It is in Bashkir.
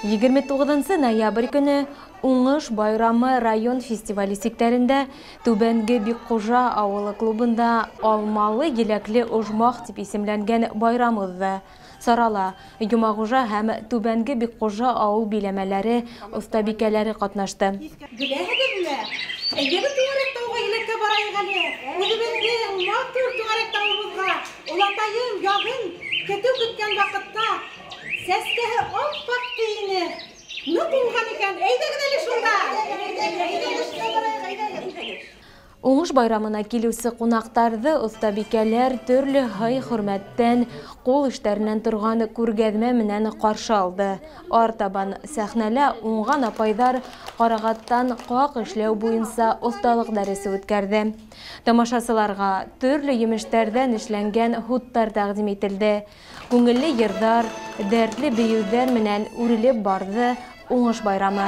29 ноябрь көнө Уңыш байрамы район фестивале сиктәрендә Түбәнге Бикҡужа ауылы клубында «Алмалы еләкле ожмах» тип исемләнгән байрам уҙҙы. Сарала Йомағужа һәм Түбәнге Бикҡужа ауыл биләмәләре оҫтабикәләре ҡатнашты. Беләһегеҙме? Әйҙәгеҙ түңәрәк тауға еләккә барайыҡ әле. Үҙебеҙҙең матур түңәрәк тауыбыҙға. Олатайым яҙын көтөү көткән ваҡытта сәскәһе аппаҡ ти ине. Ныҡ уңған икән. Әйҙәгеҙ әле шунда. Әйҙәгеҙ шунда барайыҡ, әйҙәгеҙ. Уңыш байрамына килеүсе ҡунаҡтарҙы оҫтабикәләр төрлө һый-хөрмәттән, ҡул эштәренән торған күргәҙмә менән ҡаршы алды. Артабан сәхнәлә уңған апайҙар ҡарағаттан ҡаҡ эшләү буйынса оҫталыҡ дәресе үткәрҙе. Тамашасыларға төрлө емештәрҙән эшләнгән һуттар тәҡдим ителде. Күңелле йырҙар, дәртле бейеүҙәр менән үрелеп барҙы Уңыш байрамы.